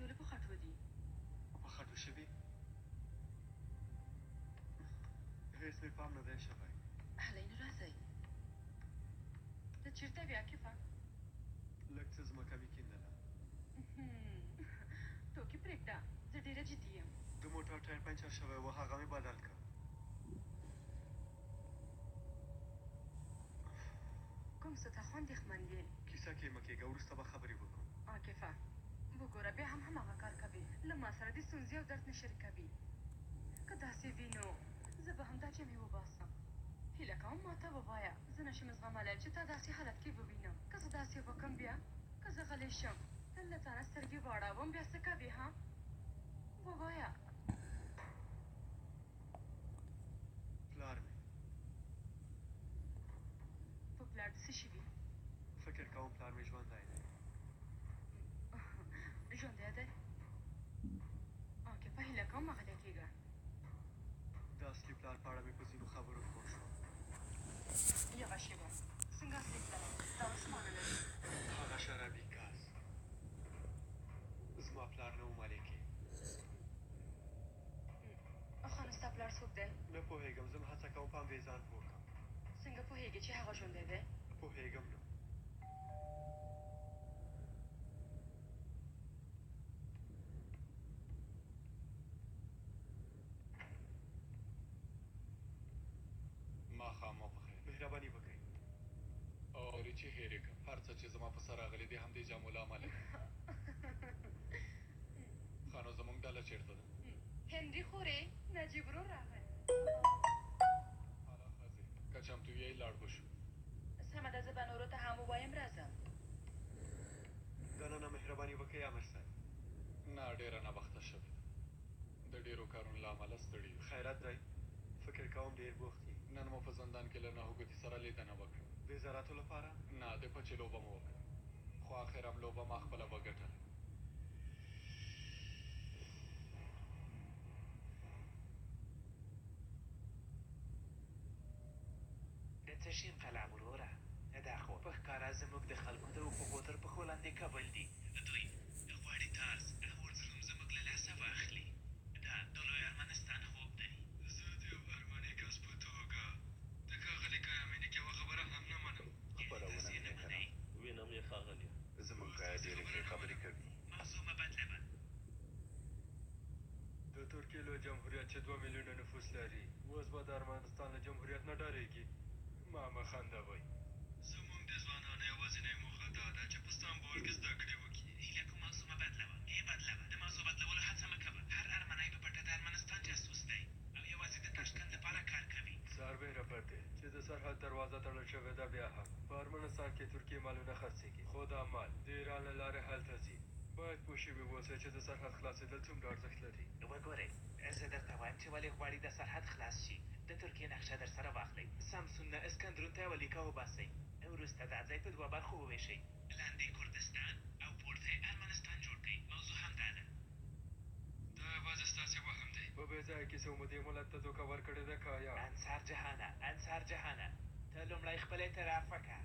ټولې په خټو دي. په خټو شوي؟ هېڅ مې پام نه دی شوی. هلئ نو راځئ. ته چېرته وې عاکفه؟ لږ څه ځمکه مې کیندله. ټوکې پرېږده، زه ډېره جدي یم. د موټر ټایر پنچر شوی و، هغه مې بدل کړ. کوم څه ته خو اندېښمن یې؟ کیسه کې مه کېږه، وروسته به خبرې وکړو. عاکفه وګوره، بیا هم هماغه کار کوي، له ما سره دې ستونزې او درد نه شریکوي. که داسې وي نو زه به هم دا جامې وباسم. هیله کوم ماته ووایه، زه نشم زغملی چې تا داسې حالت کې ووینم. که زه داسې وکړم بیا که زه غلی شم، تل له تانه سترګې واړوم، بیا څه کوې؟ ها ووایه. پلار مې. په پلار دې څه شوي؟ فکر کوم پلار مې ژوندی دی. ژوندی دی؟ عاکفه هیله کوم مه غلی کېږه. د اصلي پلار په اړه مې په ځینو خبرو پوه شوم. یوه شېبه، څنګه اصلي پلار؟ دا اوس معنی لري؟ هغه شرابي کس زما پلار نه و ملکې. ښه نو ستا پلار څوک دی؟ نه پوهېږم، زه هم هڅه کوم په همدې ځان پوه کړم. څنګه پوهېږې چې هغه ژوندی دی؟ پوهېږم نو. ماښام مو په خیر. مهرباني وکړئ. اوري چې هېر یې کړم. هر څه چې زما په سر راغلي دي همدې جامو له امله دي. ښه نو زموږ ډله چېرته ده؟ هنري خورې، نجیب ورور راغی. هلا ښځې، که چمتو یئ لاړ به شو. سمه ده، زه به نورو ته هم ووایم، راځم. دننه مهرباني وکړئ امر صاحب. نه، ډېره ناوخته شوې ده. د ډېرو کارونو له امله ستړي یو. خیرت دی؟ فکر کوم ډېر بوخت یې. نن مو په زندان کې له نهوګوتي سره لیدنه وکړه. د زراعتو لپاره؟ نه، د پچې لوبه مو وکړه، خو اخر هم لوبه ما خپله وګټله. د څه شي انقلاب وروره؟ دا خو په ښکاره زموږ د خلکو د حقوقو تر پښو لاندې کول دي. دوی غواړي تارس او ارزروم زموږ له لاسه واخلي. دا د لوی ارمنستان خوب دی. زه د یو ارمني کس په توګه د ښاغلي کایا مینیک یوه خبره هم نه منم. یعنې خپرونه تاسې یې وینئ نه که نه؟ منئ؟ وینم یې ښاغلیه. زموږ اوس کایا تاسې ډېرې خبره ښې نه خبرې منم. کوي. موضوع مه بدلوه. د ترکیې لوی جمهوریت چې 2 میلیونه نفوس لري، اوس به د ارمنستان له جمهوریت نه ډارېږي؟ ما مه خندوئ. زموږ د ځوانانو یوازینۍ موخه دا ده چې په ستانبول کې زده کړې وکړي. هیله کوم موضوع مه بدلوه. یې بدلوه. د موضوع بدلولو هڅه مه کوه. هر ارمنی په پټه د ارمنستان جاسوس دی او یوازې د تاشکند لپاره کار کوي. سربېره پر دې چې د سرحد دروازه تړل شوې ده، بیا هم په ارمنستان کې ترکي مالونه خرڅېږي، خو دا مال د ایران له لارې هلته ځي. باید پوه شوي واوسئ چې د سرحد خلاصېدل څومره ارزښت لري. وګورئ، زه درته وایم چې ولې غواړي دا سرحد خلاص شي. د ترکیې نقشه درسره واخلئ. سامسون نه اسکندرون ته یوه لیکه وباسئ. وروسته دا ځای په دوه برخو ووېشئ. لاندې کردستان او پورته یې ارمنستان جوړ کړئ. موضوع همدا ده. دا یوازې ستاسې وهم دی. په بې ځایه کیسو مو دې ملت ته دوکه ورکړې ده، کایا. انصار جهانه، انصار جهانه، ته لومړی خپل اعتراف وکړه.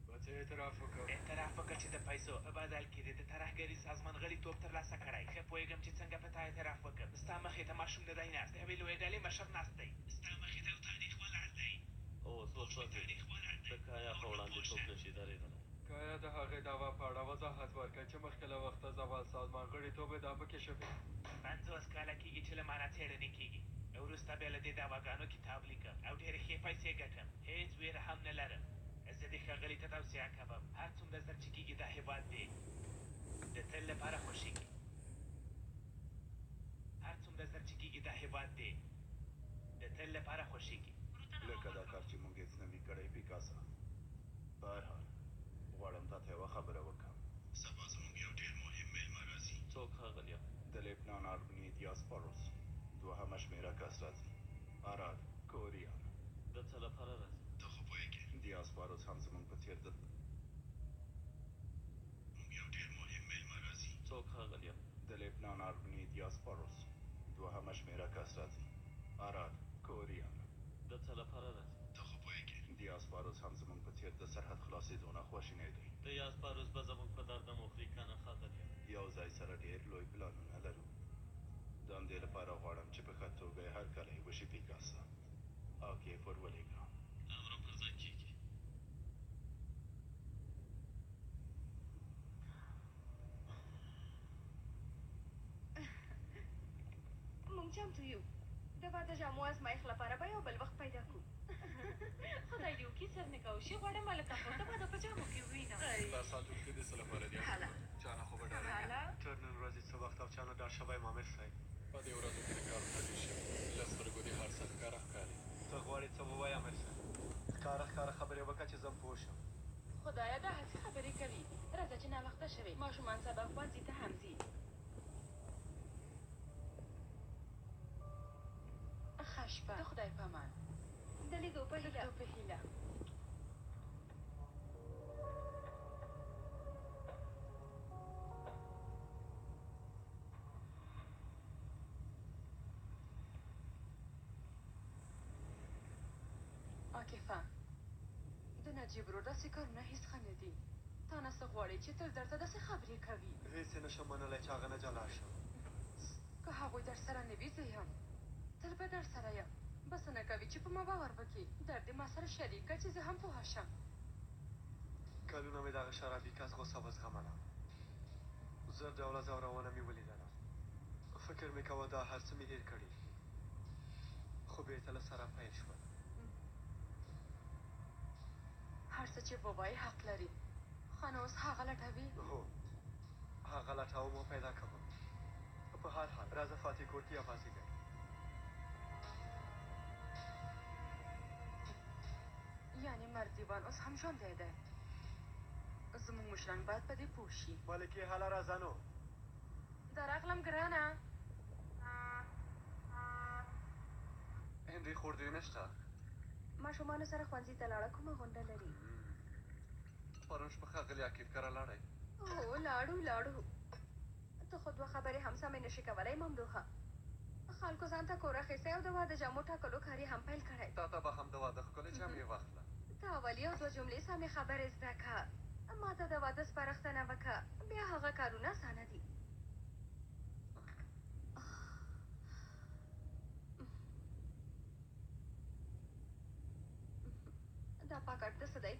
په څه اعتراف وکړم؟ اعتراف وکړه چې د پیسو په بدل کې دې د ترهګریز سازمان غړیتوب ترلاسه کړی. ښه پوهېږم چې څنګه په تا اعتراف وکړم. ستا مخې ته ماشوم نه دی ناست، د یوې لویې ډلې مشر ناست دی. ستا مخې ته یو تاریخ ولاړ دی. اوس پوه شوې، وسوځېد. تاریخ ولاړ د دی. کایا په نور نو وړاندې پوه څوک شه. نه شي درېدلی. کایا د هغې دعوا په اړه وضاحت ورکړ چې مخکې له وخته زوال سازمان غړیتوب ادعا پکې شوې. 50 کاله کېږي چې له مانه څېړنې کېږي. وروسته بیا له دې دعواګانو کتاب لیکم او ډېرې ښې پیسې ګټم. هېڅ وېره هم نه لرم. زه دې ښاغلي ته توصیه کوم، هر څومره زر چې کېږي دا هېواد دې د تل لپاره خوشې کړي. هر څومره زر چې کېږي دا هېواد دې د تل لپاره خوشې کړي. لکه دا کار چې موږ هېڅ نه وي کړی پیکاسا. بهرحال، غواړم تا ته یوه خبره وکړم. سبا زموږ یو ډېر مهم مېلمه راځي. څوک ښاغلیه؟ د لبنان ارمني دیاسپاروس دوهمه شمېره کس راځي. اراد کوریان. د څه لپاره راځي؟ ته خو پوهېږې. دیاسپاروس هم زموږ په څېر د. موږ یو ډېر مهم مېلمه راځي. څوک ښاغلیه؟ د لبنان ارمني دیاسپاروس دوهمه شمېره کس راځي. اراد کوریان. د څه لپاره راځي؟ ته خو پوهېږې. دیاسپاروس هم زموږ په څېر د سرحد خلاصېدو نه خواشینی دی. د یاسپاروس به زموږ په درد هم وخوري که نه ښاغلیه؟ یو ځای سره ډېر لوی پلانونه لرو. د همدې لپاره غواړم چې په ښه توګه یې هرکلی وشي. پیکاسا عاکف ور ولېږه. امر پر ځای کېږي. موږ چمتو یو. د واده جامو ازمایښت لپاره به یو بل وخت پیدا کړو. خدای دې وکړي سر نکاح وشي. غواړم هلکه خور د واده په جامو کې ووینم. دا ساتونکي د څه لپاره دي؟ هله. چا نه خو به ډارېږې؟ هله. تر نن ورځې څه وخت او چا نه ډار شوی یم امیر صاحب. په دې ورځو کې د کارونه ډېر شوي. له سترګو دې هر څه ښکاره ښکاري. ته غواړې څه ووایې امیر صاحب؟ ښکاره ښکاره خبرې وکړه چې زه هم پوه شم. خدایه دا هسې خبرې کوي. راځه چې ناوخته شوې. ماشومان سبا ښوونځي ته هم ځي. ښه شپه. د خدای په امان. د لیدو په د هیله. لیدو په هیله. عاکفه، د نجیب ورور داسې کارونه هېڅ ښه نه دي. تا نه څه غواړي چې تل درته داسې خبرې کوي؟ هېڅ یې نشم منلی چې هغه نه جلا شم. که هغوی درسره نه وي، زه یم. تل به درسره یم. بسنه کوي چې په ما باور وکړي. درد دې ما سره شریک کړه چې زه هم پوهه شم. کلونه مې د هغه شرابي کس غوسه وزغمله. زر ډوله ځورونه مې ولیدله. فکر مې کاوه دا هر څه مې هېر کړي، خو بېرته له سره پیل شول. هر څه چې ووایې حق لري. ښه نو اوس هغه لټوي؟ هو، هغه لټوم او پیدا کوم. په هر حال، راځه فاتح کور کې یوازې دی. یعنې مردیوان اوس هم ژوندی دی. زموږ مشران باید په دې پوه شي. ملکې هله راځه نو. درغلم ګرانه. هنري خور دې نشته؟ ماشومانو سره ښوونځي ته لاړه. کومه غونډه لري؟ پرون شپه ښاغلي عاکف کره لاړی. هو، لاړو لاړو. ته خو دوه خبرې هم سمې نشې کولی ممدوحه. خلکو ځان ته کور اخیستی او د واده جامو ټاکلو کار یې هم پیل کړی. تا ته به هم د واده ښکلې جامې واخله. ته اول یو دوه جملې سمې خبرې زده که. ما ته د واده سپارښتنه وکړه. بیا هغه کارونه اسانه دي. دا پاکټ د څه دی؟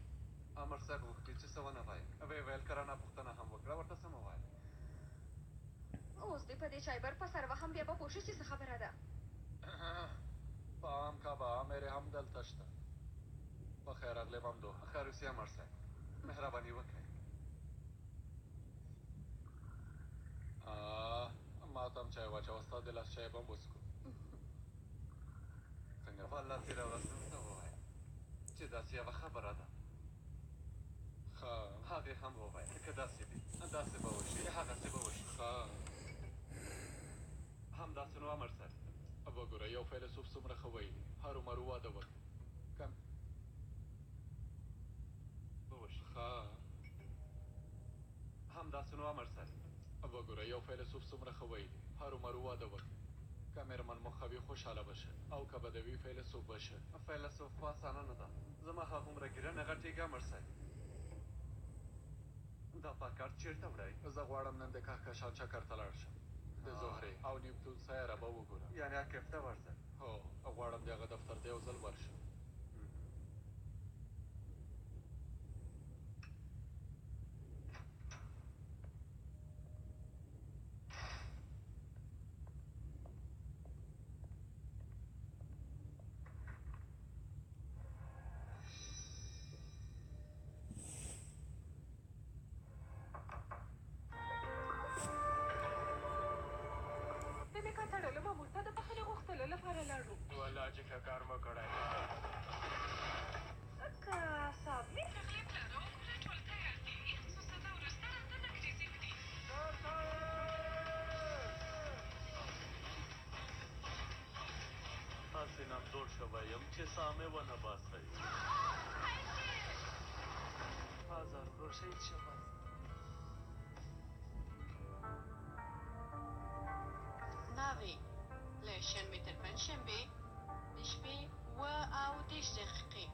امر صاحب غوښتي چې څه ونه وایم. ویې ویل که رانه پوښتنه هم وکړه ورته څه مه وایه. اوس دې په دې چایبر په سر وهم، بیا به پوه شې چې څه خبره ده. پام کوه، امیر هم دلته شته. په خیر راغلې ممدوحه. خیر اوسې امر صاحب، مهرباني وکړئ. ما ته هم چای واچوه، ستا د لاس چای به هم وڅښو. څنګه؟ والله تېره ورځ مې ورته وویل چې داسې یوه خبره ده. ښه. هغې هم وویل که داسې وي داسې به وشي، هغسې به وشي. ښه. همداسې نو امر صاحب. وګوره، یو فیلسوف څومره ښه ویلي، هرو مرو واده وکړه که به وشي. ښه. همداسې نو امر صاحب. وګوره، یو فیلسوف څومره ښه ویلي، هرو مرو واده وکړه که مېرمن مو ښه وي خوشحاله به شئ او که بده وي فیلسوف به شئ. فیلسوف خو اسانه نه ده. زما هغومره ږیره نه غټېږي امر صاحب. دا پاکټ چېرته وړی؟ زه غواړم نن د کهکشان چکر ته لاړ شم. د زهرې او نیپتون سیاره به وګورم. یعنې عاکف ته ورځئ؟ هو، غواړم د هغه دفتر ته یو ځل ورشم. د نکاح تړلو مامور ته د بخښنې غوښتلو لپاره لاړو. والله چې ښه کار مو کړی. که صاحب مې راغلی، پلار او ګوره ټول تیار دي. څو ساعته وروسته راته نکریزې ږدي. هسې نمزوړ شوی یم چې ساه مې ونه باسئ. بازار ورور شهید شوی. ناوې له شنبې تر پنجشنبې د شپې 37 دقیقې.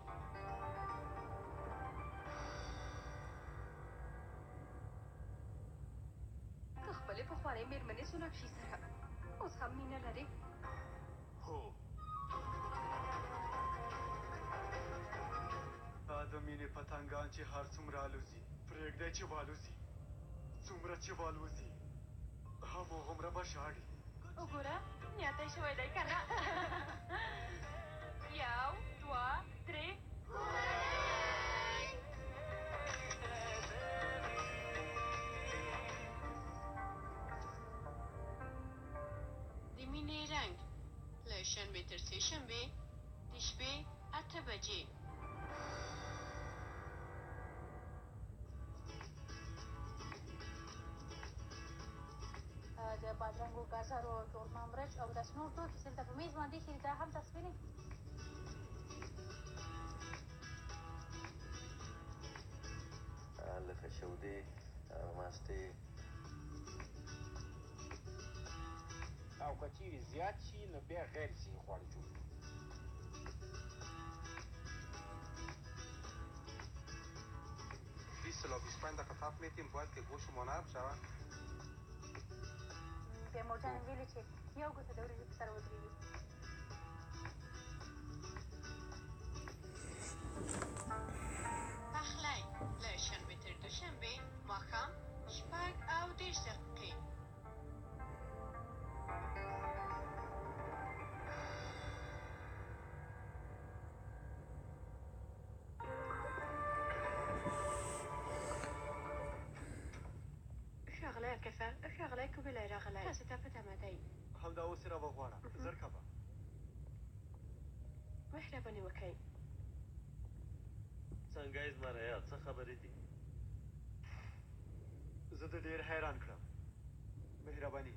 که پخوانۍ مېرمنې سوناکشي سره اوس هم مینه لرې؟ هو. دا د مینې پتنګان چې هر څومره الوزي، پرېږدی چې والوزي. څومره چې والوزي، هماغومره به ژاړي. وګوره، نیاتی شوی دی که نه؟ یو، دوه، درې. د مینې رنګ له شنبې تر سې شنبې د شپې 8 بجې. د بادرنګو، ګازرو، ډولمه مرچ او داسې نور توکي چې دلته په میز باندې ایښي دي، دا هم تاسو وینئ. لکه شودې، ماستې. او که چیرې زیات شي نو بیا غیر صحي خواړه جوړ کړي. 20 الی 25 دقیقه تپ میتیم، باید که گوشت ما نرم شود. تیمور جان ویلي چې یو ګوته د وریجو په سر ودرېږي. پخلی له شنبې تر دوشنبې ماښام 6:30 دقیقې. ښاغلی عاکفه، ښاغلی کوبیلی راغلی، تاسو ته په تمه دی. همدا اوس یې راوغواړه، زر کوه. مهرباني وکړئ. څنګه یې زمریه، څه خبرې دي؟ زه د ډېر حیران کړم. مهرباني.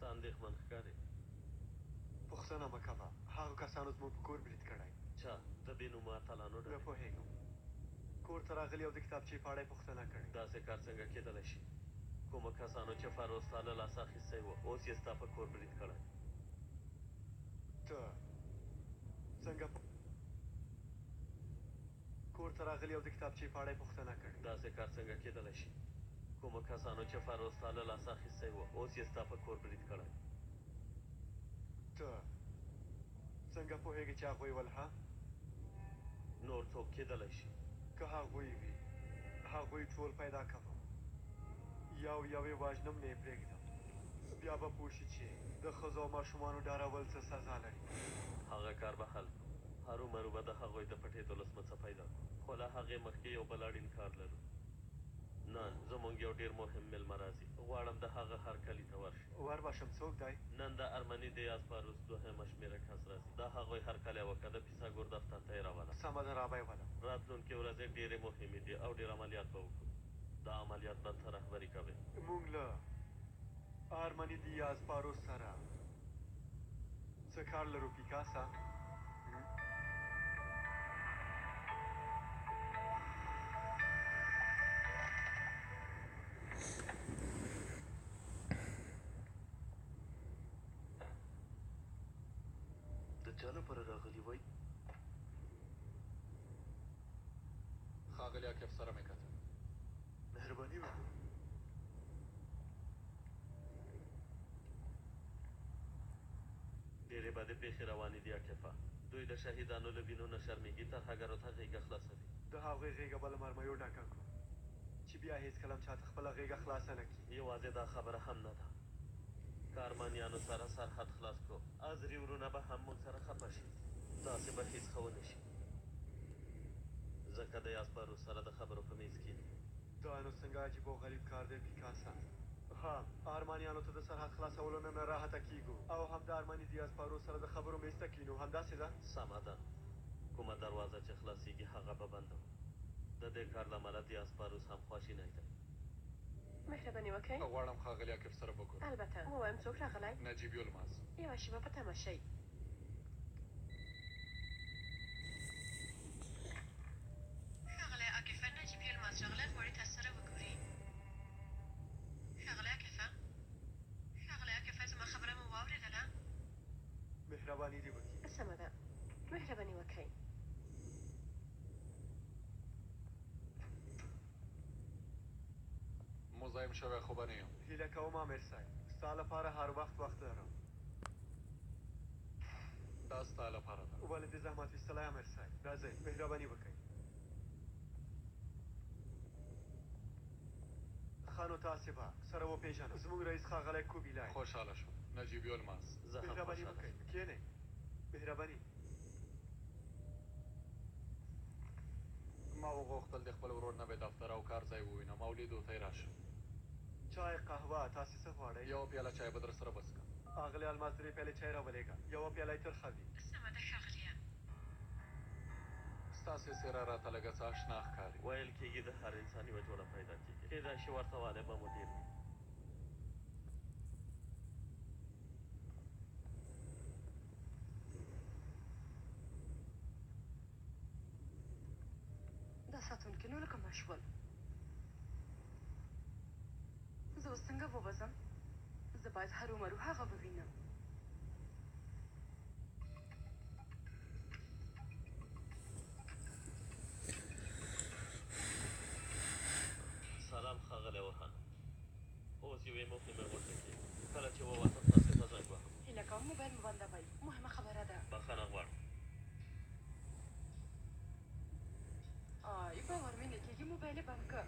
ته اندېښمن ښکارې. پوښتنه مه کوه، هغو کسانو زموږ په کور برید کړی. چا؟ د بې نومه اتلانو نه ډلې؟ پوهېږم. کور ته راغلي او د کتابچې په اړه یې پوښتنه کړې. داسې کار څنګه کېدلی شي؟ کومو کسانو چې فاروق ستا له لاسه اخیستی و، اوس یې ستا په کور برید کړی. ته څنګه کور ته راغلي او د کتابچې په اړه یې پوښتنه کړې. داسې کار څنګه کېدلی شي؟ کومو کسانو چې فاروق ستا له لاسه اخیستی و، اوس یې ستا په کور برید کړی. ته څنګه پوهېږې چې هغوی ول، ها؟ نور څوک کېدلی شي؟ که هغوی وي، هغوی ټول پیدا کوم. یو یو یې وژنم، نه یې پرېږدم. بیا به پوه شي چې د ښځو او ماشومانو ډارول څه سزا لري. هغه کار به حل کړو. هرومرو به د هغوی د پټېدلو سمڅه پیدا کړو. خو له هغې مخکې یو بل اړین کار لرو. نن زموږ یو ډېر مهم مېلمه راځي. غواړم د هغه هرکلي ته ورشې. ور به شم، څوک دی؟ نن د ارمني دیاز پاروس دوهمه شمېره کس راځي. د هغوی هرکلی وکړه، د پیثاګور دفتر ته یې راوله. سمه ده، را به یې ولم. راتلونکې ورځې ډېرې مهمې دي او ډېر عملیات به وکړو. دا عملیات به ته رهبري کوې. موږ له ارمني دیاز پاروس سره څه کار لرو پیکاسا؟ د چا لپاره راغلي وئ؟ ښاغلي عاکف سره مې کتل. مهرباني وکړه. ډېرې بدې پېښې روانې دي عاکفه. دوی د شهیدانو له وینو نه شرمېږي، ترهګرو ته غېږه خلاصوي. د هغوی غېږه به له مرمیو ډکه کړو چې بیا هېڅکله هم چاته خپله غېږه خلاصه نه کړي. یوازې دا خبره هم نه ده. که ارمنیانو سره سرحد خلاص کړو، ازري ورونه به هم موږ سره خپه شي. داسې به هېڅ ښه ونه شي، ځکه د یاسپاروس سره د خبرو په میز کېني. دا نو څنګه عجیب او غریب کار دی پیکاسا. ها، ارمانیانو ته د سرحد خلاصولو نه نه راحته کېږو او هم د ارماني دیاسپارو سره د خبرو میز ته کېنو، همداسې ده؟ سمه ده. کومه دروازه چې خلاصېږي هغه به بندوو. د دې کار له امله دیاسپاروس هم خواشینی دی. مهرباني وکړئ. غواړم ښاغلي عاکف سره وګورم. البته. ووایم څوک راغلی؟ نجیب یولماز. یوه شېبه په تمه شئ. ښاغلی عاکفه، نجیب یلماز راغلی، غواړي تاسو سره وګوري. ښاغلی عاکفه، ښاغلی عاکفه. سمه ده، مهرباني وکړئ. مزاحم شوی خو به نه یم؟ هیله کوم امیر صاحب، ستا لپاره هر وخت وخت لرم. دا ستا لپاره ده. ولې دې زحمت ویستلی امیر صاحب؟ راځئ، مهرباني وکړئ. ښه نو تاسې به سره وپېژنو، زموږ رئیس ښاغلی کوبیلای. خوشحاله شوم، نجیب یولماز. زه هم مهرباني خوشحاله وکړئ، شوم. کښېنئ. مهرباني. ما وغوښتل د خپل ورور نوی دفتر او کار ځای ووینم او لیدو ته یې راشم. چای، قهوه، تاسې څه غواړئ؟ یوه پیاله چای به درسره وڅښم. اغلې الماس درې پیالې چای راولېږه، یوه پیاله یې ترخه وي. سمه ده ښاغلیه. ستاسې څېره راته لږه څه اشنا ښکاري. ویل کېږي د هر انسان یوه جوړه پیدا کېږي. کېدای شي ورته والی به مو ډېر وي. دا ساتونکي نو له کومه شول؟ زه اوس څنګه ووځم؟ زه باید هرومرو هغه ووینم. سلام ښاغلی اورهان، اوس یوې مهمې غونډه کې یم. کله چې ووتم تاسې ته زنګ وهم. هیله کوم موبایل مو بندوئ، مهمه خبره ده. بخښنه غواړم. آی، باور مې نه کېږي، موبایل یې بند کړ.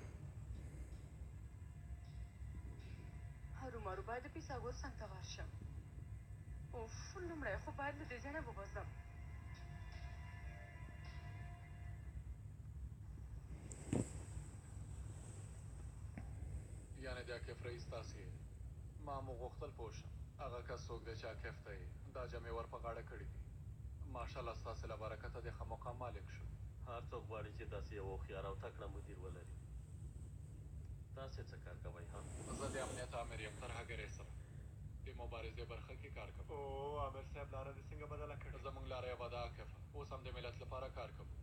هرومرو باید د پیثاګور څنګ ته ورشم. اوف، لومړی خو باید له دې ځای نه ووځم. یعنې د عاکف رئیس تاسې یې؟ ما مو غوښتل پوه شم هغه کس څوک دی چې عاکف ته یې دا جامې ور په غاړه کړې دي. ماشاءالله ستاسې له برکته د ښه مقام مالک شو. هر څوک غواړي چې داسې یو هوښیار او تکړه مدیر ولري. تاسې څه کار کوئ ها؟ زه د امنیت آمر یم، ترهګرۍ سره د مبارزې برخه کې کار کوم. اوه امیر صاحب لاره دې څنګه بدله کړې؟ زموږ لاره یوه ده عاکفه، اوس هم د ملت لپاره کار کوو.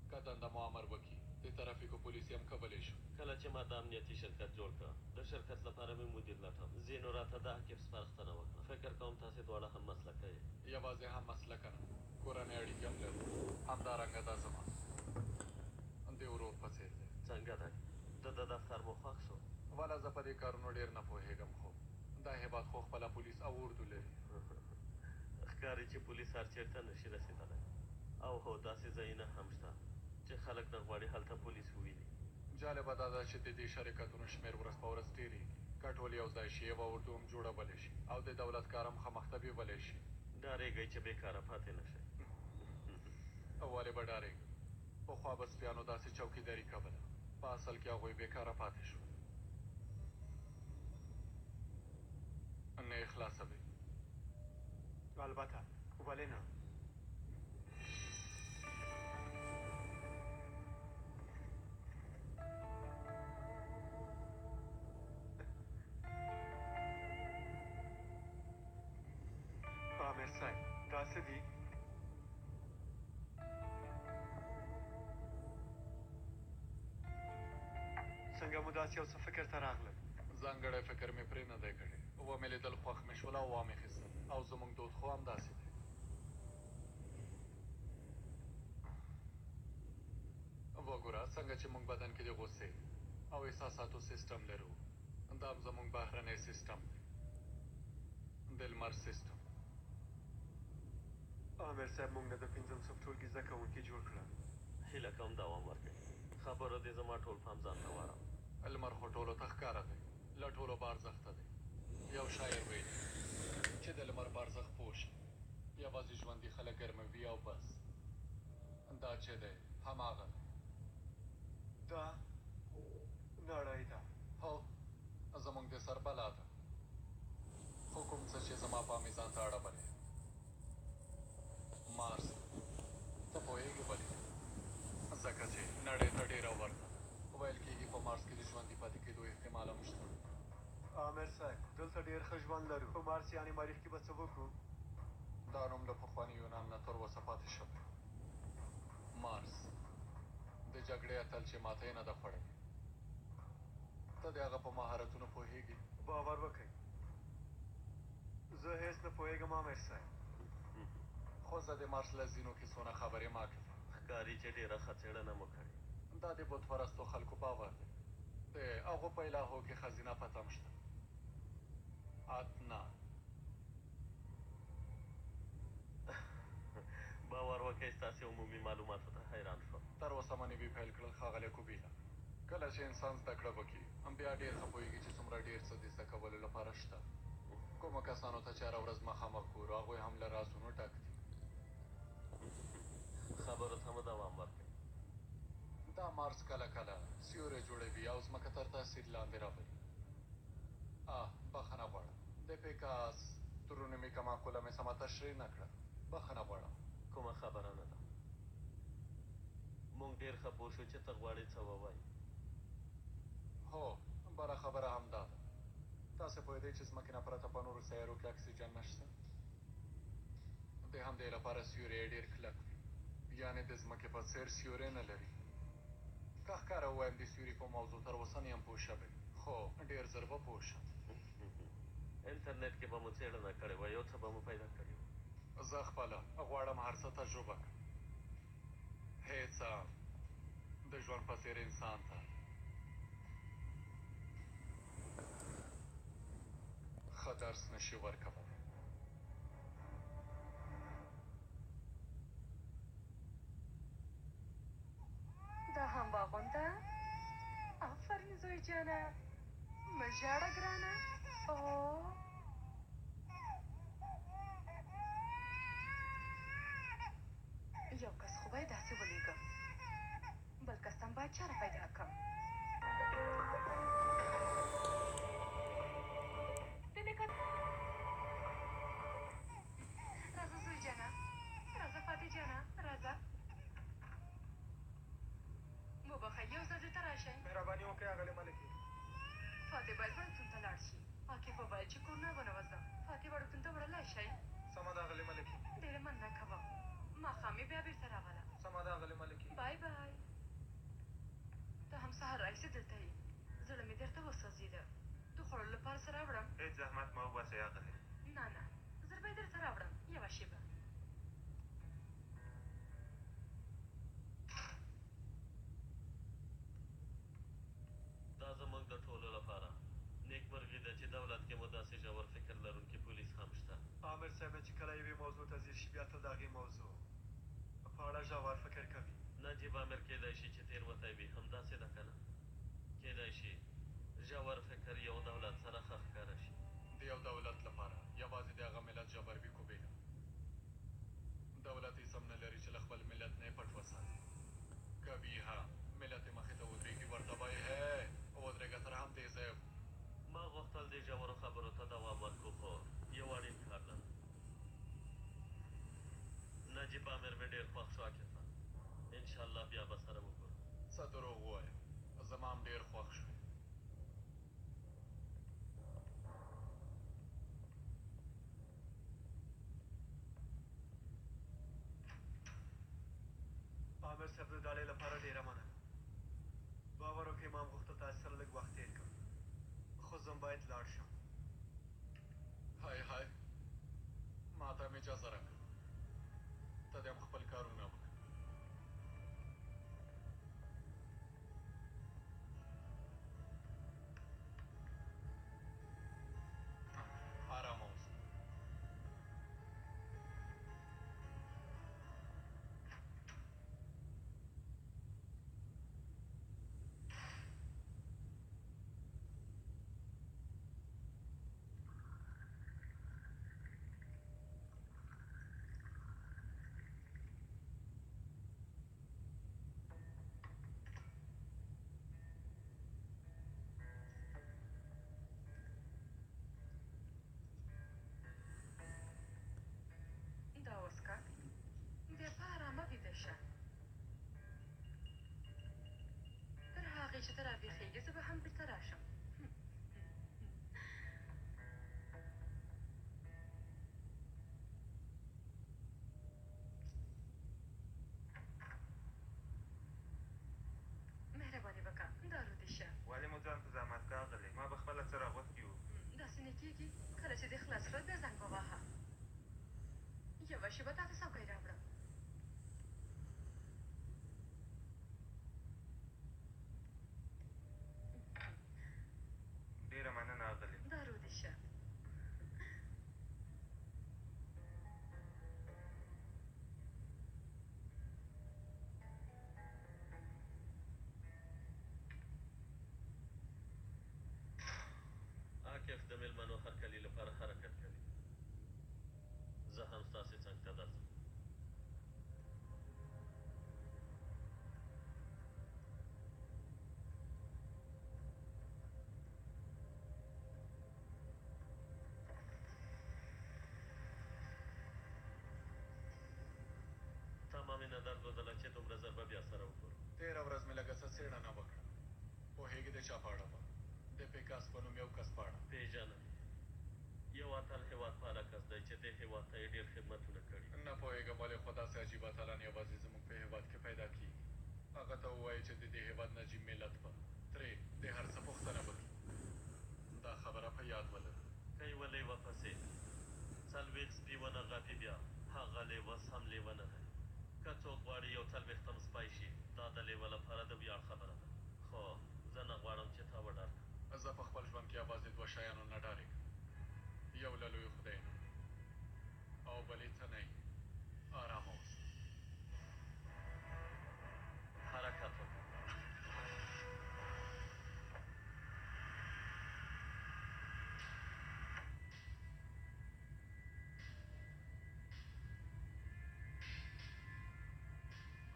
که دنده مو امر وکړي د ترافیکو پولیس یې هم کولی شو. کله چې ما د امنیتي شرکت جوړ کړ، د شرکت لپاره مې مدیر لټاوه. ځینو راته د عاکف سپارښتنه وکړه. فکر کوم تاسې دواړه هم مسلکه یئ. یوازې هم مسلکه نه، کورنۍ اړیکې هم لرو. همدارنګه دا زما د ورور په څېر دی. څنګه دی؟ د ده دفتر مو خوښ شو؟ والا زه په دې کارونو ډېر نه پوهېږم، خو دا هېواد خو خپله پولیس او اردو لري. ښکاري چې پولیس هر چېرته نه شي رسېدلی. او هو، داسې ځایونه هم شته چې خلک نه غواړي هلته پولیس وویني. جالبه دا ده چې د دې شرکتونو شمېر ورځ په ورځ ډېرېږي. که ټول یو ځای شي، یوه اردو هم جوړولی شي او د دولت کار هم ښه مخته بیولی شي. ډارېږئ چې بېکاره پاتې نه شئ؟ ولې به ډارېږم؟ پخوا به سپیانو داسې چوکیداري کوله. په اصل کې هغوی بېکاره پاتې شول. نه یې خلاصوي. البته، ولې نه؟ امیر صاحب، دا څه دي؟ څنګه مو داسې یو څه فکر ته راغلل؟ ځانګړی فکر مې پرې نه دی کړی. ومې لیدل، خوښ مې شول او وامې خیستل. او زموږ دود خو همداسې دی. وګوره څنګه چې موږ بدن کې د غوسې او احساساتو سیستم لرو، دا هم زموږ بهرنی سیستم دی، د لمر سیستم. امیر صاحب موږ نه د پنځم صف ټولګي زده کوونکي جوړ کړل. هیله کوم دوام ورکړئ. خبرو دې زما ټول پام ځان ته واړاوه. لمر خو ټولو ته ښکاره دی، له ټولو با ارزښته دی. یو شاعر ویلي چې د لمر په ارزښت پوه شي، یوازې ژوندي خلک ګرموي او بس. دا چې دی هماغه دی. دا نړۍ ده. هو، زموږ د سر بلا ده. خو کوم څه چې زما پام یې ځان ته اړولی، مارس دی. ته پوهېږې ولې؟ ځکه چې نړۍ ته ډېره ورته ده. ویل کېږي په مارس کې د ژوندي پاتې کېدو احتمال هم شته. امیر صاحب، دلته ډېر ښه ژوند لرو. په مارس یعنې مریخ کې به څه وکړو؟ دا نوم له پخواني یونان نه تر اوسه پاتې شوی. مارس، د جګړې اتل چې ماته یې نه ده خوړلې. ته د هغه په مهارتونو پوهېږې؟ باور وکړئ، زه هېڅ نه پوهېږم امیر صاحب. خو زه د مارس له ځینو کیسو نه خبر یم عاکفه. ښکاري چې ډېره ښه څېړنه مو کړې. دا د بت پرستو خلکو باور دی. د هغو په الهو کې ښځینه پتم شته. اتنا. باور وکړئ ستاسې عمومي معلوماتو ته حیران شوم. تر اوسه مو نوي پیل کړل ښاغلی کوبیلا. کله چې انسان زده کړه وکړي، بیا ډېر ښه پوهېږي چې څومره ډېر څه د زده کولو لپاره شته. کومو کسانو ته چې هره ورځ مخامخ ګورو، هغوی هم له رازونو ډک دي. خبرو ته مو دوام ورکړئ. دا مارس کله کله سیوری جوړوي او ځمکه تر تاثیر لاندې راولي. آه، بخښنه غواړم. د پیکا استرونومیکه معقوله مې سمه تشریح نه کړه. بخښنه غواړم. کومه خبره نه ده. موږ ډېر ښه پوه شو چې ته غواړې څه ووایې. هو، بله خبره هم دا ده. تاسې پوهېدئ چې ځمکې نه پرته په نورو سیارو کې اکسیجن نشته؟ د همدې لپاره سیوری یې ډېر کلک وي. یعنې د ځمکې په څېر سیوری نه لري. که ښکاره ووایم د سیوري په موضوع تر اوسه نه یم پوه شوی، خو ډېر زر به پوه شم. انټرنېټ کې به مو څېړنه کړې وای، یو څه به مو پیدا کړي وو. زه خپله غواړم هر څه تجربه کړم. هېڅ د ژوند په څېر انسان ته ښه درس نه شي ورکولی. دا هم واغونده. آفرین زوی جانه، مه ژاړه ګرانه. او یو کس خو باید داسې ولېږم، بل کس ته هم باید چاره پیدا کړم. راځه زوی جانه، راځه فاتح جانه، راځه. وبخښئ، یو ځل دلته راشئ. مهرباني وکړئ اغلې ملکې. فاتح باید وړکتون ته لاړ شي. عاکف وویل چې کور نه ونه وځم. فاتح وړکتون ته وړلی شئ؟ سمه ده اغلې ملکې. ډېره مننه کوم. ماښام یې بیا بېرته راوله. سمه ده اغلې ملکې. بای بای. ته هم سهار راهیسې دلته یې. زړه مې درته وسوځېده. د خوړلو لپاره څه راوړم؟ هېڅ زحمت مه وباسئ اغلې. نه نه، زر به یې درته راوړم. یوه شېبه. دا زموږ د ټولو لپاره نېکمرغي ده چې دولت کې مو داسې ژور فکر لرونکي پولیس هم شته. آمر صاحب چې کله یوې موضوع ته ځیر شي بیا تل د هغې موضوع په اړه ژور فکر کوي. نجیب آمر کېدای شي چې تېروتی وي، همداسې ده که نه؟ کېدای شي ژور فکر یو دولت سره ښه ښکاره شي. د یو دولت لپاره یوازې د هغه ملت ژور وي کوبیلا. دولت هېڅ هم نه لري چې له خپل ملت نه یې پټ وساتي. که وي هم، ملت یې مخې ته ودرېږي ورته وایي، هی! ودرېږه تر همدې ځایه وو. ما غوښتل دې ژورو خبرو ته دوام ورکړو خو یو اړین کار لرم. نجیب آمر مې ډېر خوښ شو عاکفه. انشاالله بیا به سره وګورو. څه دروغ ووایم، زما هم ډېر خوښ شوې. آمر صاحب د ډالۍ لپاره ډېره مننه. باور وکړئ ما هم غوښتل تاسې سره لږ وخت تېر کړم، خو زه هم باید لاړ شم. های های، ماته هم اجازه راکړه. ته دې هم خپل کارونه وکړه. آرامه اوسه. دا وڅکه، بیا په ارامه ویده شه. تر هغې چې ته راویښېږې زه به هم بیرته راشم. مهرباني وکړه، دارو دې شه. ولې مو ځان ته زحمت کا اغلې؟ ما به خپله څه راغوښتي وو. داسې نه کېږي. کله چې دې خلاص کړل بیا زنګ ووهه. یوه شېبه تاته څوکۍ راوړم. ډېره مننه اغلې. دارو دې شه. عاکف د مېلمنو هرکلي لپاره حرکت کوي. زه هم ستاسې څنګ ته درځم. تمه مې نه درلودله چې دومره زر به بیا سره وګورو. تېره ورځ مې لږه څه څېړنه وکړه. پوهېږې د چا په اړه وه؟ د پیکاس په نوم یو کس په اړه. پېژنم یې. یو اتل هېوادپاله کس دی چې دې هېواد ته یې ډېر خدمتونه کړي. نه پوهېږم ولې خو داسې عجیب اتلان یوازې زموږ په هېواد کې پیدا کېږي. هغه ته ووایه چې د دې هېواد نجیب ملت به ترې د هر څه پوښتنه وکړي. دا خبره په یاد ولره. که یوه لېوه پسې 40 سپي ونه غپي بیا هغه لېوه سم لېوه نه دی. که څوک غواړي یو 40م سپی شي دا د لېوه لپاره د ویاړ خبره ده. خو زه نه غواړم چې تا وډار کړم. زه په خپل ژوند کې یوازې دوه شیانو نه ډارېږم. یو له لوی خدای نه او بل یې ته نه یې. آرامه اوسه. حرکت وکړه.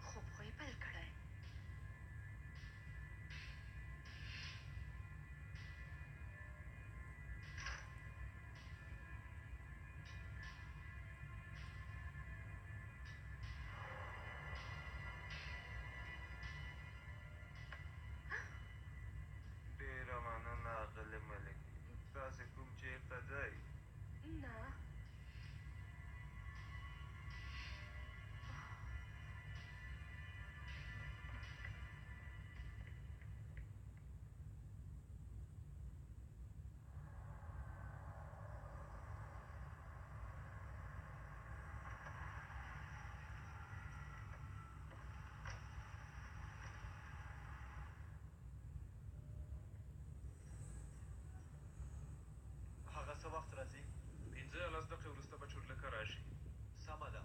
خوب خو یې پیل کړی. ډېره مننه اغلې ملکې. تاسې کوم چېرته ځئ؟ نه. هغه څه وخت راځي؟ 5 یا 10 دقیقې وروسته به چورلکه راشي. سمه ده.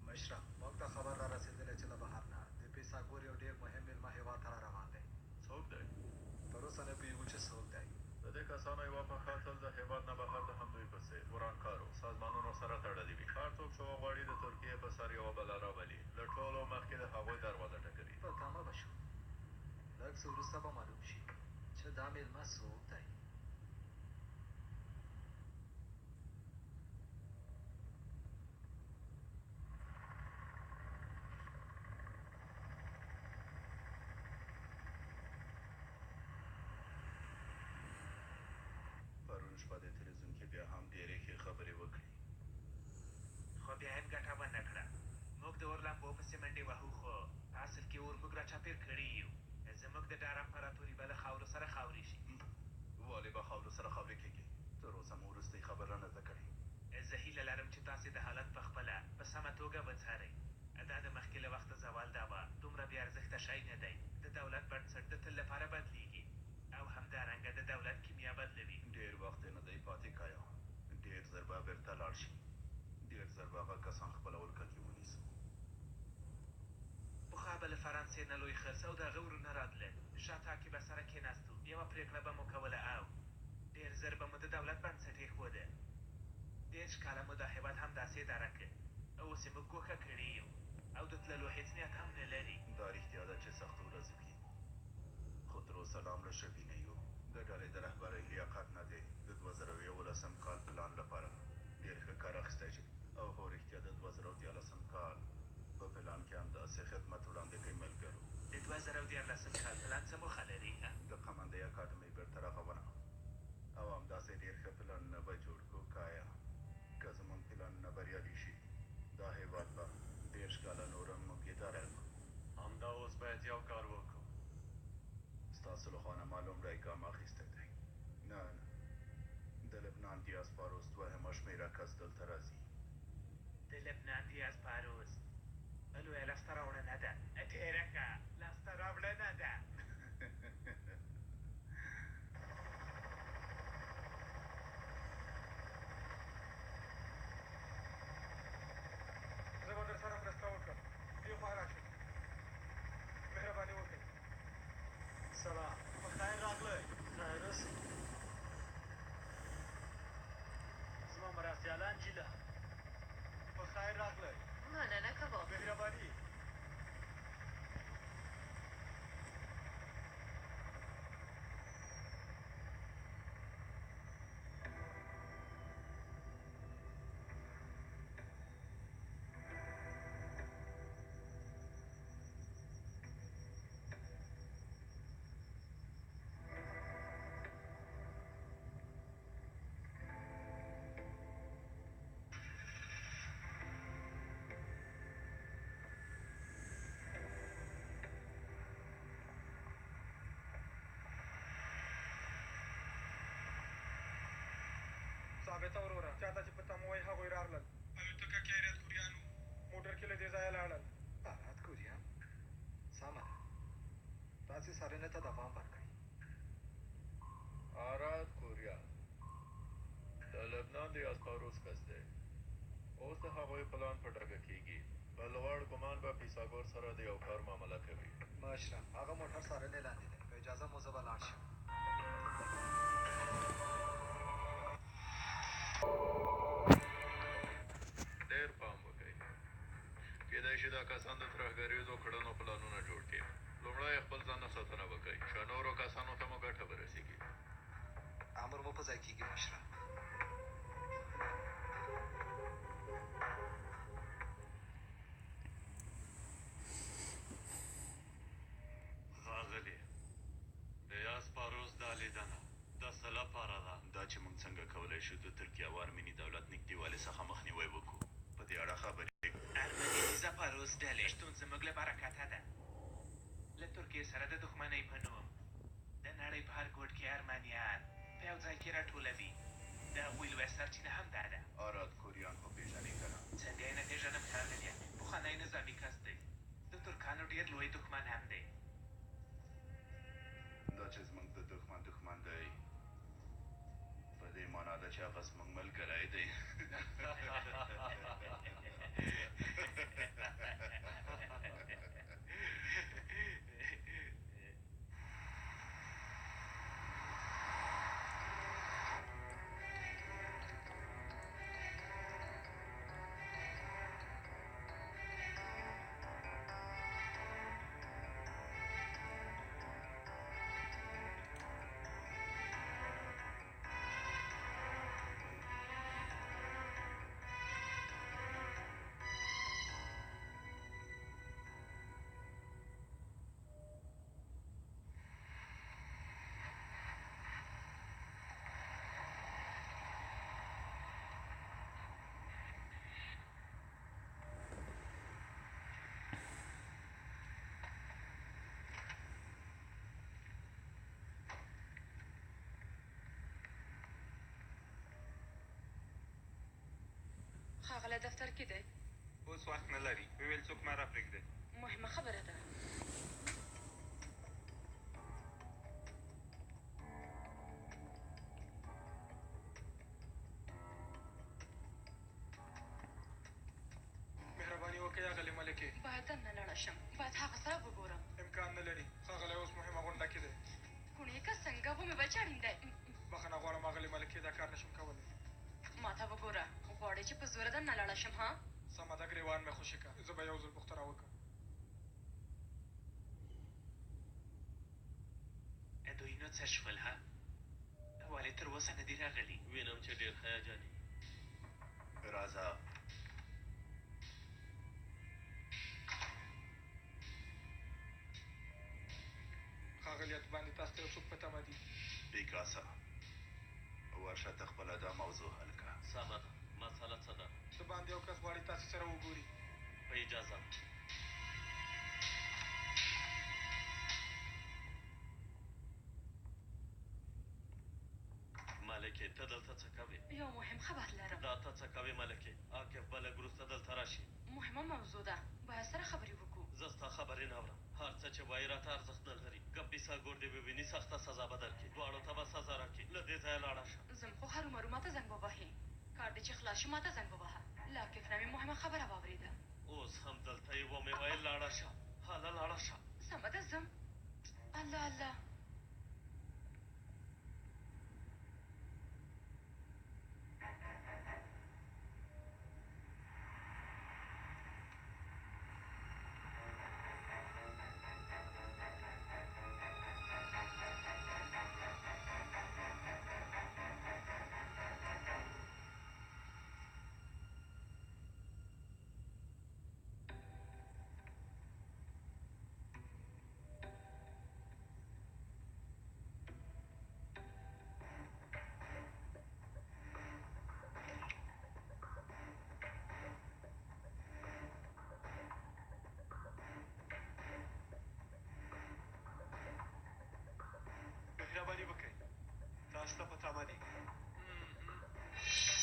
مشره، موږ ته خبر را رسېدلی چې له بهر نه د پیثاګور یو ډېر مهم مېلمه هېواد ته را روان دی. څوک دی؟ تر اوسه نه پوهېږو چې څوک دی. د دې کسانو یوه پښه تل د هېواد نه بهر د همدوی په څېر ورانکارو سازمانونو سره تړلې وي. هر څوک چې وغواړي د ترکیې په سر یوه بلا راولي، له ټولو مخکې د هغوی دروازه ټکوي. په تمه به شو. لږ څه وروسته به معلوم شي چې دا مېلمه څوک دی. پرون شپه د تلویزیون کې بیا هم ډېرې ښې خبرې وکړې. خو بیا هم ګټه ونه کړه. موږ د اور لمبو پسې منډې وهو خو په اصل کې اور موږ راچاپېر کړي یو. زموږ د ډار امپراتوري به له خاورو سره خاورې شي. ولې به خاورو سره خاورې کېږي؟ تر اوسه مو وروستۍ خبره نه ده کړې. زه هیله لرم چې تاسې د حالت په خپله په سمه توګه وڅارئ. دا د مخکې له وخته زوال دعوه دومره بې ارزښته شی نه دی. د دولت بنسټ د تل لپاره بدلېږي او همدارنګه د دولت کیمیا بدلوي. ډېر وخت یې نه دی پاتې کایا. ډېر زر به بېرته لاړ شي. ډېر زر به هغه کسان خپله ولکه کې ونیسو. پخوا به له فرانسې نه لوی خرس او د هغه ورونه راتلل. شاته کې به سره کېناستو، یوه پرېکړه به مو کوله او ډېر زر به مو د دولت بنسټ اېښوده. 30 کاله مو دا هېواد همداسې اداره کړ. اوس یې موږ ګوښه کړي یو او د تللو هېڅ نیت هم نه لري. دا رښتیا ده چې سختو ورځو کې یو، خو تر اوسه لا مړه شوي نه یو. د ډلې د رهبرۍ لیاقت نه دی د 2011 کال پلان لپاره ډېر ښه کار اخیستی شي. او هو رښتیا د 2013 کال په پلان کې همداسې خدمت وړاندې کوي ملګرو. د 2013 کال پلان څه موخه لري؟ د قمندۍ اکاډمۍ بېرته رغونه او همداسې ډېر ښه پلانونه به جوړ کړو کایا. ستاسو له خوا نه ما لومړی ګام اخیستی دی. نن د لبنان دیاسپاروس دوهمه شمېره کس دلته راځي. د لبنان دیاسپاروس لویه لاسته راوړنه ده، ډېره ښه لاسته راوړنه ده. زه به درسره مرسته وکړم. دې خوا راشئ، مهرباني وکړئ. سلام، په خیر راغلی. خیر اوسئ. زما مرستیالان جیله. په خیر راغلی. مننه کوم. مهرباني. ثابته وروره، چاته چې په تمه وئ هغوی راغلل. الوتکه کې اراد کوریان وو، موټر کې له دې ځایه لاړل. اراد کوریان؟ سمه ده، تاسې څارنې ته دوام ورکړئ. آراد کوریا د لبنان د اسپاروس کس دی. اوس د هغوی پلان په ډاګه کیږي. په لوړ ګمان به پیساګور سره د یو کار معامله کوي. مشره، هغه موټر څارنې لاندې دی. په اجازه مو زه به لاړ شم. ډېر پام وکړئ. کېدای شي دا کسان د ترهګریزو کړنو پلانونه جوړ کړي. لومړی خپل ځان نه ساتنه وکړئ چې نورو کسانو ته مو ګټه ورسیږي. امر مو په ځای کیږي مشره. ښاغلي، د یاسپاروس دا لیدنه د څه لپاره ده؟ دا چې موږ څنګه کولای شو د ترکیې او ارمني دولت نږدېوالي څخه مخنیوی وکړو، په دې اړه خبرې. ارمني دیزاپاروس ډلې شتون زموږ له برکته ده. له ترکیې سره د دښمنۍ په نوم د نړۍ په هر ګوټ کې ارمنیان په یو ځای کې راټولوي. د هغوی لویه سرچینه هم دا ده. آراد کوریان خو پېژنې که نه؟ څنګه یې نه پېژنم ښاغلیه، پخوانی نظامي کس دی، د ترکانو ډېر لوی دښمن هم دی. دا چې زموږ د دښمن دښمن دی، په دې مانا ده چې هغه زموږ ملګری دی. ښاغلی دفتر کې دی. اوس وخت نه لري. وویل څوک مه راپرېږدئ. مهمه خبره ده. مهرباني وکړئ اغلې ملکې. باید دننه لاړه شم، باید هغه سره وګورم. امکان نه لري، ښاغلی اوس مهمه غونډه کې دی. کوڼې که څنګه ومې ویل چې اړین دی. بخښنه غواړم اغلې ملکې، دا کار نشم کولی. ماته وګوره، غواړې چې په زوره دننه لاړه شم ها؟ سمه ده، ګرېوان مې خوشې که، زه به یو ځل پوښتنه وکړم. دوی نو څه شول ها؟ ولې تر اوسه نه دي راغلي؟ وینم چې ډېر هیجاني. راځه. ښاغلیه، باندې تاسو ته یو څوک په تمه دي. پیکاسا، ورشه ته خپله دا موضوع حل کړه. سمه ده، مسله څه ده؟ د باندې یو کس غواړي تاسو سره وګوري. په اجازه. ته دلته څه کوې؟ یو مهم خبر لرم. دا ته څه کوې ملکې؟ عاکف به لږ وروسته دلته راشي. مهمه موضوع ده، باید سره خبرې وکړو. زه ستا خبرې نه اورم. هر څه چې وایې راته ارزښت نه لري. که پیساګور دې وویني سخته سزا به درکړي. دواړو ته به سزا راکړي. له دې ځایه لاړه شه. ځم خو هرومرو ماته زنګ ووهې. کار دې چې خلاص شي ماته زنګ ووهه. له عاکف نه مې مهمه خبره واورېده. اوس هم دلته یې ومې ویل لاړه شه. هله لاړه شه. سمه ده ځم. الله الله. مهرباني وکړئ، تاسو ته په تمه دي.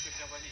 مهرباني.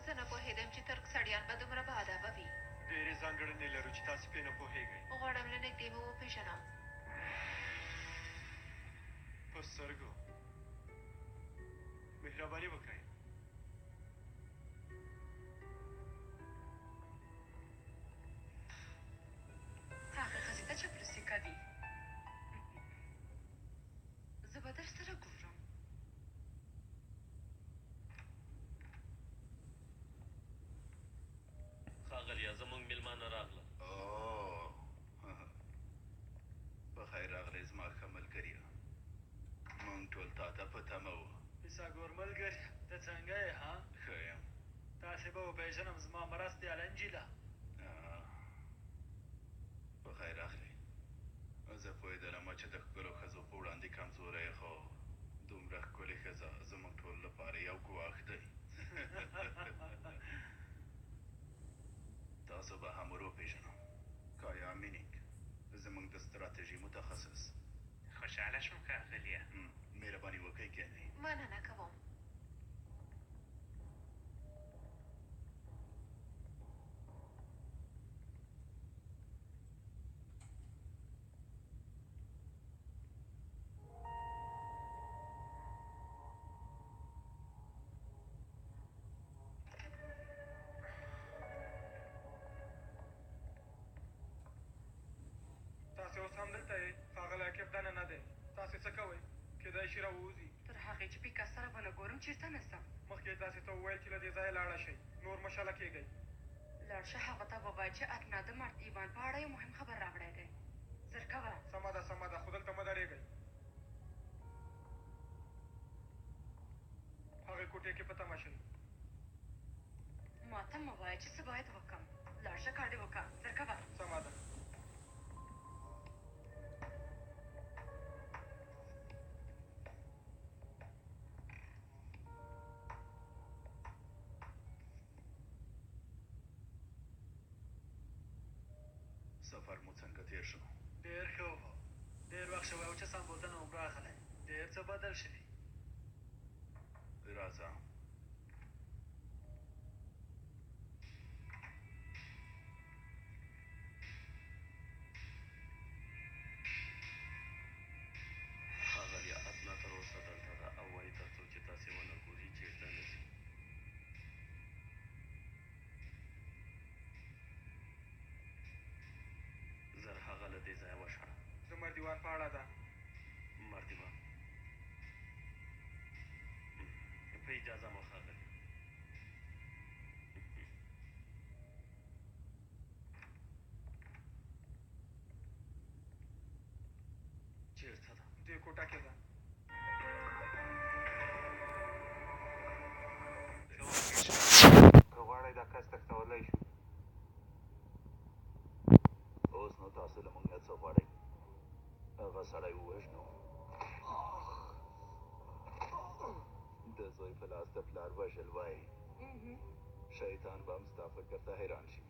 زه نه پوهېدم چې ترک سړیان به دومره باادبه وي. ډېرې ځانګړنې لرو چې تاسې پرې نه پوهېږئ. غواړم له نږدې مو وپېژنم. په سترګو. مهرباني وکړئ. هغې ښځې ته چاپلوسي کوي. زه به درسره ګورم. ښاغلیه، زموږ مېلمانه راغله. اوه، په خیر راغلې زما ښه ملګریه. موږ ټول تا ته په تمه وو. پیساګور ملګریه، ته څنګه یې ها؟ ښه یم. تاسې به وپېژنم، زما مرستیاله نجیله. په خیر راغلې. زه پوهېدلم چې د ښکلو ښځو په وړاندې کمزوری یې، خو دومره ښکلې ښځه زموږ ټولو لپاره یو ګواښ دی. تاسو به هم ور وپېژنم. کایا مینینګ، زموږ د ستراتیژي متخصص. خوشحاله شوم ښاغلیه. مهرباني وکړئ کښېنئ. مننه کوم. تاسې اوس هم دلته یئ؟ ښاغلی عاکف دننه دی. تاسې څه کوئ؟ کېدای شي راووځي. تر هغې چې پیکا سره ونه ګورم چېرته نه ځم. مخکې یې تاسې ته وویل چې له دې ځایه لاړه شئ. نور مه شله کېږئ. لاړ شه هغه ته ووایه چې اتنا د مرد ایوان په اړه یو مهم خبر راوړی دی. زر کوه. سمه ده، سمه ده، خو دلته مه درېږئ. هغې کوټې کې په تمه شئ. ماته مه وایه چې څه باید وکړم. لاړ شه کار دې وکړه. زر کوه. سمه ده. سفر مو څنګه تېر شو؟ ډېر ښه و. ډېر وخت شوی و چې استانبول ته نه وم راغلی. ډېر څه بدل شوي. راځه. ښاغلیه، اتنا تر اوسه دلته ده او وايي تر څو چې تاسې ونه ګوري چېرته نه ځي. زر هغه له دې ځایه وشړه. د مردیوان په اړه ده. مردیوان؟ په اجازه مو ښاغلیه. چېرته ده؟ دې کوټه کې ده. که غواړئ دا کس تښتولی شو. اوس نو تاسو له موږ نه څه غواړئ؟ هغه سړی ووژنو؟ د زوی په لاس د پلار وژل وای. شیطان به هم ستا فکر ته حیران شي.